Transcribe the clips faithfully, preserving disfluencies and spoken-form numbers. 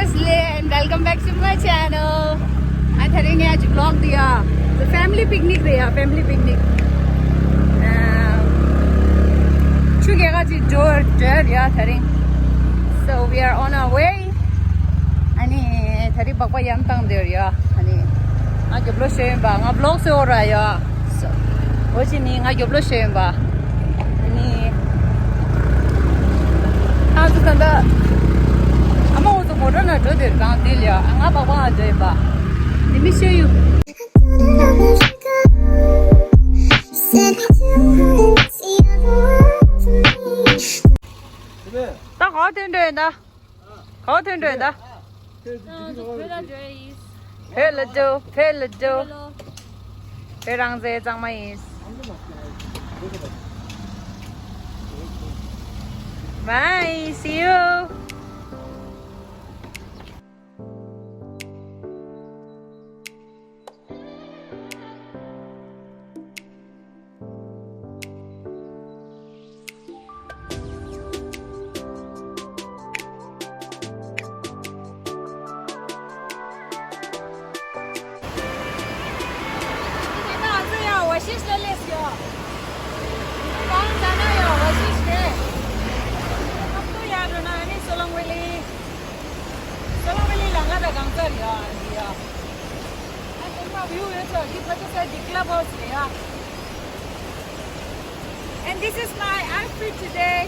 Firstly, and welcome back to my channel. ཨ་དེ་རིང་ངས་ཅིག་vlog་དེ་ཡ། The family picnic་རེད་ཡ། Family picnic. ཆུ་རྐྱལ་ཁ་ཅིག་འགྲོ་འགྲོ་ཡ་དེ་རིང་། So we are on our way. ཨ་ནི་དེ་རིང་སྦག་སྦག་ཡང་བཏང་དེ་ཡ། ཨ་ནི་ང་རྒྱབ་ལོགས་ཤོད་ཡིན་པ། ང་vlog་བཟོ་ར་ཡ། འོ་ཅི་ནི་ང་རྒྱབ་ལོགས་ཤོད་ཡིན་པ། ནི། ཨ་ཙི་ད་ད། ཨ་མ་འོ་ཙི་མོ་ཊ་ནང་འགྲོ་དེར་གང་དེ་ལ་ཡ། ང་སྦག་སྦག་ང་འགྲོ་ཡིན་པ། Let me show you. ད་ག་དེ་འདྲ་ཡིན་ད། ག་དེ་འདྲ་ཡིན་ད། བོད་ལ་འགྲོ་ཡིན། བོད་ལ་འགྲོ། བོད་ལ་འགྲོ། བོད་རང་བཙན་གཙང་མ་ཡིན། Bye, see you. ད་ང་ཚོ་ཡང་ཝ་ཤིས་ལ་སླེབས་ཡོད། གང་ཟེར་ན་ཡང་ཝ་ཤིས་རེད། ཁོང་ཚོ་ཡར་འགྲོ་ན་ཨ་ནི་སོ་ལོང་ཝེ་ལི། སོ་ལོང་ཝེ་ལི་ལམ་ཁ་དང་གང་ཚར་ཡོད་ཨ་འདི་ཡོད། ཨ་དེ་མ་བིའུ་ཡོད་ཚོ། འདི་ཕ་ཚོ་ས་འདི་club house་རེད་ཡ། And this is my outfit today.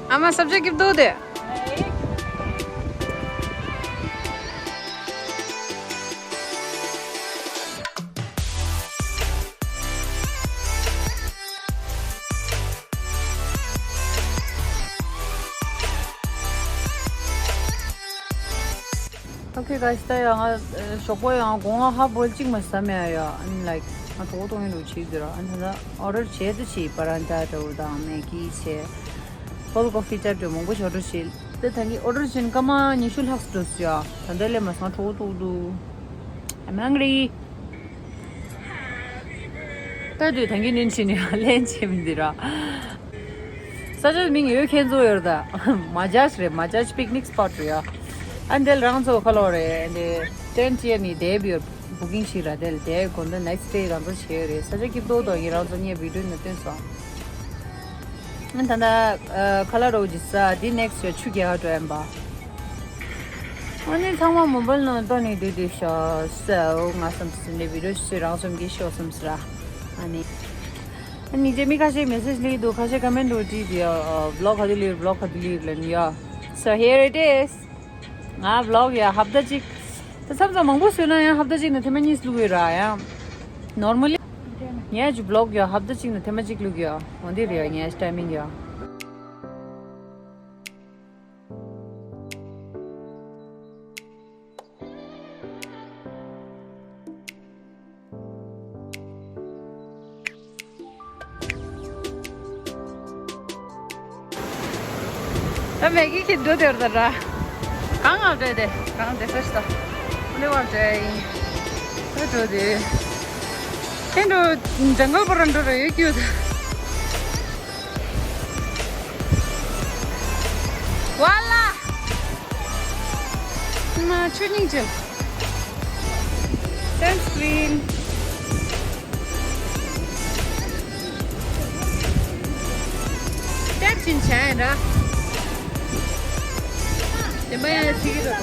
ཨ་མ་སབ་ཇ་སྐྱིད་པོ་འདུག་དེ། Okay guys, ད་ཡང་ང་ཞོགས་པ་ཡང་སྒོ་ང་ཧབ་བོལ་གཅིག་མ་ཟ་མེད་ཡ། ཨ་ནི་like ང་གྲོད་ཁོག་ལྟོགས་ཡིན་འདུག་བྱེད་ཀྱི་ར། ཨ་ནི་ད་ལྟ་ཨོ་ཌར་བྱས་ཏེ་བྱས། པ་རན་ཊ་འདྲ་བོ་དང་མེ་གི་བྱས། ཀོལ་ཀོ་ཕི་ཊའིབ་འདྲ་མང་པོ་ཞིག་ཨོ་ཌར་བྱས། ད་ད་གིན་ཨོ་ཌར་བྱས་ནས་སྐར་མ་ཉི་ཤུ་ལྷག་འགྲོ་སོང་ཡ། ད་ལྟ་སླེབས་མ་སོང་། ང་གྲོད་ཁོག་ལྟོགས་འདུག I'm hungry. ད་དུས་ད་གིན་ནིན་ཕྱིན་ནས་ལན་བྱེད་མི་འདི་ར། ས་ཆ་མིང་ཡོད་མཁན་ཚོ་ཡོད་རེད་ད། མ་ཇཱཇ་རེད། མ་ཇཱཇ་པིག་ནིག་སི་པོཊ་རེད་ཡ། ཨ་འདིར་རང་ཚོ་ཁ་ལོ་རེད། འདི་ཊེན་ཊི་ཡ་ནི་དེབ་ཡོད་བུ་ཀིང་བྱས་ར། དེར་དེ་དགོང་དག་ནའིཊ་སི་ཊེ་རང་ཚོ་བྱས་ཡོད་རེད། ས་ཆ་སྐྱིད་པོ་འདུག་ངས་རང་ཚོ་ངས་བི་ཌིའོ་ནང་བཏོན་སོང་། ཨ་ད་ལྟ་ཁ་ལག་འདྲ་བོ་ཅིག་ཟ། འདི་ནེག་སི་ཊི་ཡ་ཆུ་རྐྱལ་ཁ་འགྲོ་ཡིན་པ། ཨ་ནི་ཚང་མ་མོ་བྷལ་ནང་བཏོན་ནས་སྡོད་སྡོད་ཤག So ང་བསམ་སོང་ནས་བི་ཌིའོ་ཞིག་རང་བཟོ་གི་ཤོག་བསམ་སོང་ར། ཨ་ནི། ཨ་ནི་རྗེས་མི་ཁ་ཤས་མེ་སེཇ་སླེབས་འདུག་ཁ་ཤས་ཀ་མེན་འདྲ་བོ་བྲིས་འདུག་ཡ། བི་ལོག་ག་དུས་སླེབས། བི་ལོག་ག་དུས་སླེབས་ལབ་ནས་ཡ། So here it is. ང་བི་ལོག་ཡ་ཧབ་ཏ་གཅིག་ད་མཚམས་མཚམས་མང་པོ་བཟོས་ན་ཡང་ཧབ་ཏ་གཅིག་ནས་ཐེངས་མ་གཉིས་བླུག་ཡོད་ར་ཡ། ནོར་མལ་ལི། ངས་ཅིག་བི་ལོག་ཡ་ཧབ་ཏ་གཅིག་ནས་ཐེངས་མ་གཅིག་བླུག་ཡ། འོ་འདི་རེད་ཡ་ངའི་ཊའི་མིང་ཡ། ད་མེ་གི་ཁྱེར་འགྲོ་དེར་ད་ར། གང་ང་འགྲོ་དེ་གང་དེ་སོ་ཤི་ད། ཨོ་ལེ་བར་འགྲོ་ཡིན། ད་འགྲོ་དེ། ཁྱེད་འགྲོ་ཇང་གལ་པོ་ར་འགྲོ་ར་ཡོད་ཀྱི་ཡོད་ད། ཝ་ལ། མ་ཆུ་སྙིང་རྗེ། སན་སི་ཀྲིན། སྟེགས་ཕྱིན་བྱས་ཡིན་ར། དེ་མ་ཡང་ཚིག་གི་ར།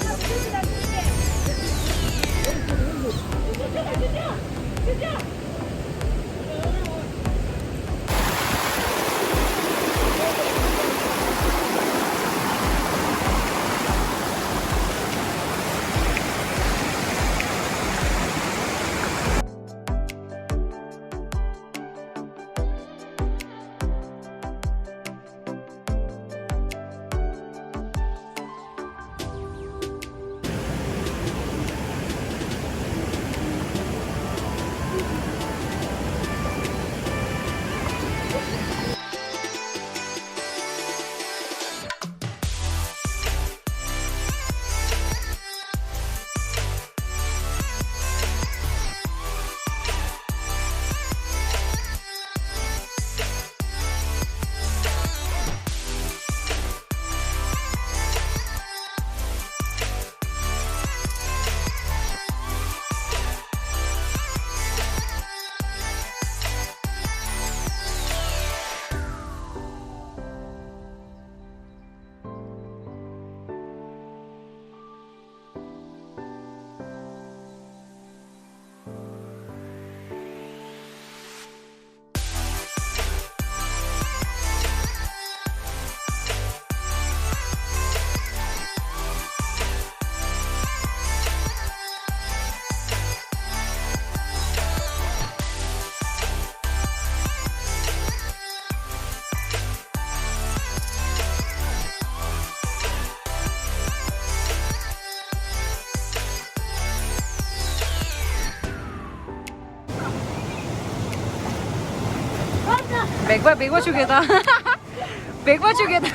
བེག་པ་བེག་པ་ཆུ་གེ་ད། བེག་པ་ཆུ་གེ་ད།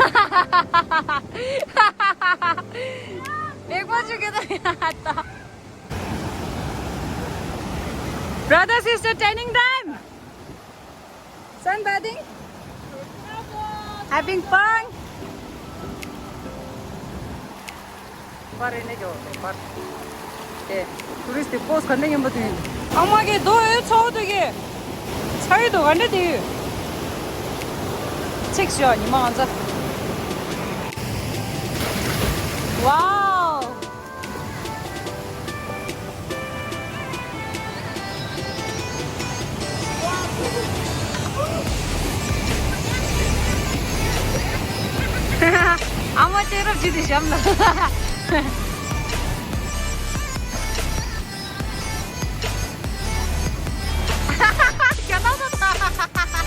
བེག་པ་ཆུ་གེ་ད། Brother, sister, tanning time. Sun bathing. Having fun. པར་རེ་ནས་ཇོ་པར། དེ་ཊུ་རི་སི་ཊི་པོ་སི་ག་འདྲ་ཡིན་པ་དེ། ཨ་མ་གི་རྡོ་ཡོད་ཚོགས་དུ་གི། ཚ་ཡི་རྡོ་ག་འདྲ་དེ་ཡོད། ཚིག་ཞོ་ཉི་མ་ང་ཚ། ཝའོ། ཨ་མ་ཅེ་རབ་ཅི་དེ་ཞབས་ལ། རྒྱ་ནག་ད།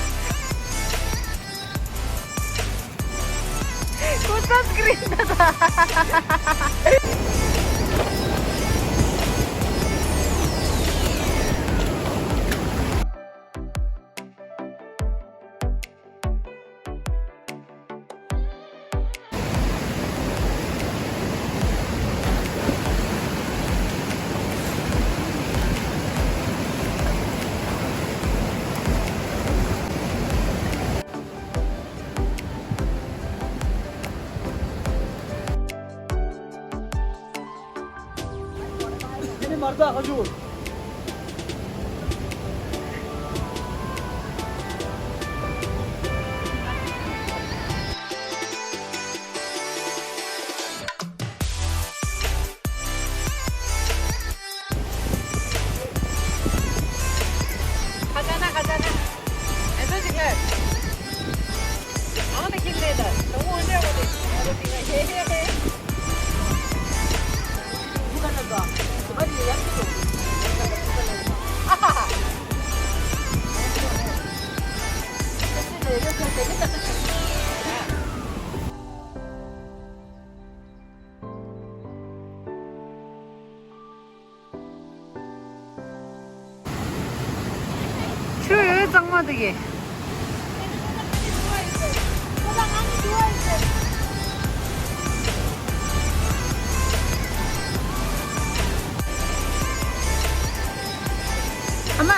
ཁོ་སན་སི་ཀྲིན་ད། ཁ་ཆག་ན་ཁ་ཆག་ན། ཨེ་ཚོ་ཅིག་ལ། ཨང་ནི་ཁྱིམ་ལས་ད། དང་པོ་འདྲ་བོ་དེ། ཨ་ལོ་དེ་ང་ཧེ་ཧེ་ཧེ། ཁུ་ཁ་ན་ད། ཨ་ནི་ཡར་ཅིག་ཨ་ཧ་ཧ། ཆུ་ཡོད་གཙང་མ་འདུག་གི། ཨ་མ།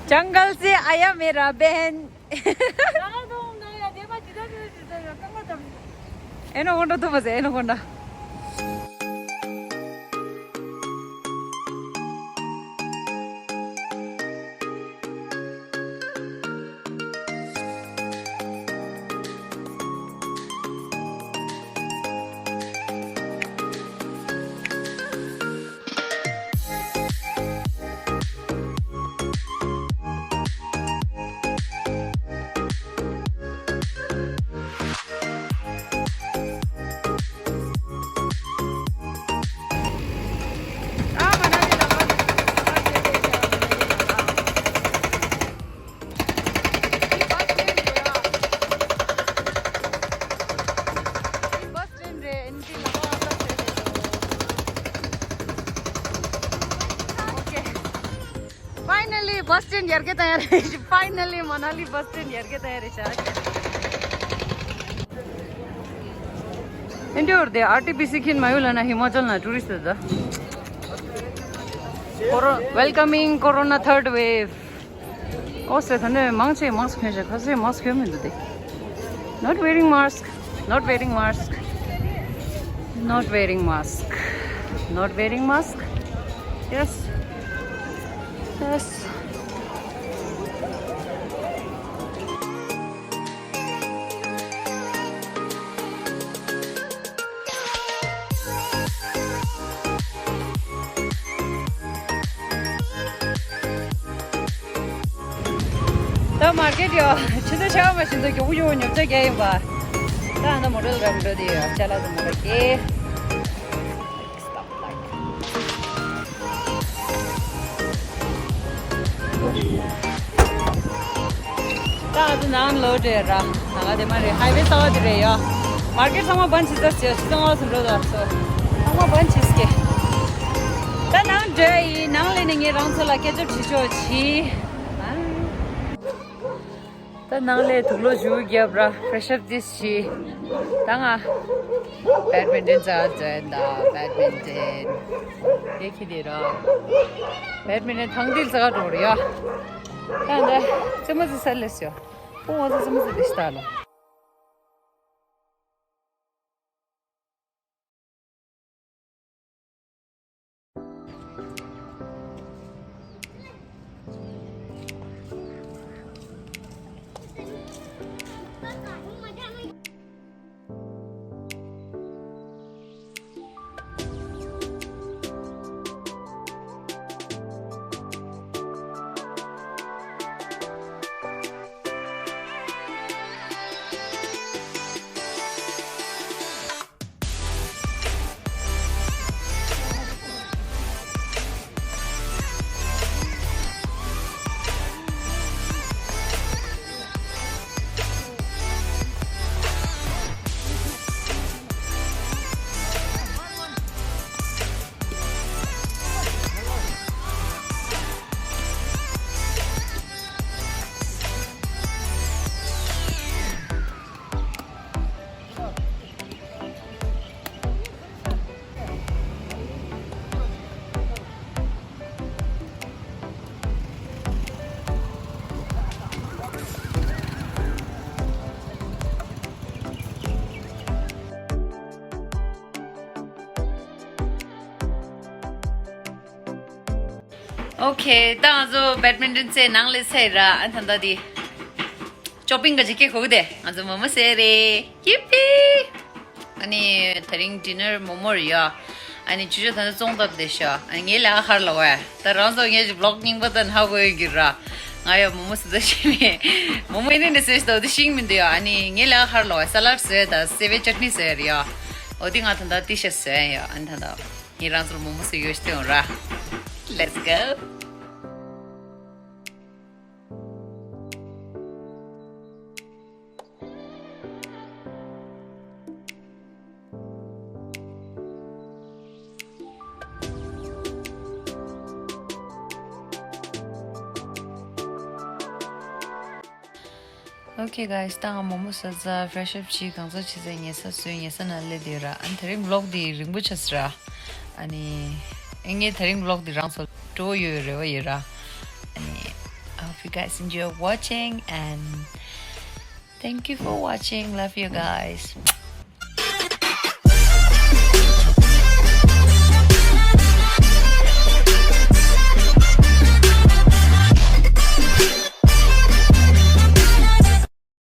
जंगल से आया मेरा बहन। ཨེ་ནོ་ཀོན་ཌ་ཐུབ་པ་ཟེར། ཨེ་ནོ་ཀོན་ཌ། Finally, bus stand ཡར་རྒྱས་བཏང་ཡ་རེད། Finally, Manali bus stand ཡར་རྒྱས་བཏང་ཡ་རེད་ཤག་ཨིན་ཌི་ཡོར་དེ་ཨར་ཊི་པི་སི་ཁིན་མ་ཡུ་ལ་ན་ཧི་མ་ཅལ་ན་ཊུ་རི་སི་ཊི་དེ། Coro- welcoming corona third wave. ཨོ་སེ་ད་ནས་མང་ཆེ་མཱ་སི་ཁྱོན་ཤག་ཁ་སེ་མཱ་སི་ཁྱོན་མི་འདུག་དེ། Not wearing mask. Not wearing mask. Not wearing mask. Not wearing mask. Yes. Yes. ད་ མར་ཀེཊ་ཡོད། ཆུ་ཚོད་ཕྱེད་ཀ་མ་ཞིག་འདུག་མགྱོགས་པོ་མགྱོགས་པོ་ཉོ་ཆ་རྒྱག་ཡིན་པ། ད་ཨ་ནི་མོ་ཊ་ལ་འགྲོ་དེ་ཡོད། ཅ་ལག་ཚོ་མོ་ཊ་སྐྱེལ། ད་ང་ཚོ་ནང་ལོག་འགྲོ་ཡ་ར། ད་ག་དེ་མ་རེད། ཧའི་ཝེ་གསར་པ་དེ་རེད་ཡ། མར་ཀེཊ་ཚང་མ་བན་བྱེད་ས་ཟེར། ཆུ་ཚོད་ལྔ་ཙམ་འགྲོ་ད་སོ། ཚང་མ་བན་བྱེད་ཀྱི། ད་ནང་འགྲོ་ཡ་ཡིན། ནང་སླེབས་ནས་ངས་རང་ཚོ་ལ་སྐད་ཆ་དྲི་ཆོག་བྱེད། ད་ནང་ལས་དུག་ལོག་ཞུ་རྒྱབ་ར། ཕེ་རེ་ཤི་ཨབ་ཏིས་ཤི། ད་ང་བེཌ་མིན་ཊོན་རྩེ་འགྲོ་ཡིན་ད། བེཌ་མིན་ཊོན་དེ་ཁྱི་དེ་ར། བེཌ་མིན་ཊོན་ཐང་དིལ་རྩེ་ག་འགྲོ་རེད་ཡ། ད་ད་རྩེད་མོ་རྩེ་ས་ལས་སོ། ཁོ་ང་ཚོ་རྩེད་མོ་རྩེ་དེ་ཤི་ད་ལོ། ཨོ་ཁེ། ད་ང་ཚོ་བེཌ་མིན་ཊོན་རྩེ་ནང་ལས་ཚར་ར། ཨ་ད་ད་དེ་ཤོ་པིང་ག་ཅིག་སྐྱེལ་གོ་གི་དེ། ང་ཚོ་མོ་མོ་ཟས་རེད། ཡི་པི། ཨ་ནི་དེ་རིང་ཌི་ནར་མོ་མོ་རེད་ཡ། ཨ་ནི་ཆུ་ཚོད་ད་ནི་བཙོང་སྟབས་བསྡད་ཤག་ཨ་ངའི་ལས་ཀ་ཁར་ལ་བས། ད་རང་ཚོ་ངའི་ཝི་ལོག་རྙིང་པ་ད་ཧ་གོ་ཡོད་ཀྱི་ར། ང་ཡ་མོ་མོ་ཟས་ད་ཤི་ནས། མོ་མོ་ཡིན་ནས་ཟས་ད་འོ་དེ་ཤིང་མི་འདུག་ཡ། ཨ་ནི་ངའི་ལས་ཀ་ཁར་ལ་བས། ས་ལད་ཟས་ད་སེ་བའི་ཅཊ་ནི་ཟས་རེད་ཡ། འོ་དེ་ང་ད་ད་ཏི་ཤ་ཟས་ཡ། ཨ་ནི་ད་ད། ངས་རང་ཚོར་མོག་མོག་ཟེར་ཡོད་ཤི་ཡོང་ར། Let's go. Okay guys, ད་ང་མོག་མོག་ཟ་ཚར། ཕེ་རེ་ཤི་ཨབ་བྱས། གང་ཟག་བྱས་ཚར། ཉལ་ས་བཟོས། ཉལ་ས་ནང་སླེབས་བསྡད་ཡོད་ར། ཨ་ནི་དེ་རིང་ཝི་ལོག་འདི་རིང་པོ་ཆགས་སོང་ར། ཨ་ནི་ཨེ་ངས་དེ་རིང་ཝི་ལོག་འདི་རང་ཚོ་སྤྲོ་བོ་ཡོད་རེ་བ་ཡོད་ར། ཨ་ནི་I hope you guys enjoy watching and thank you for watching. Love you guys.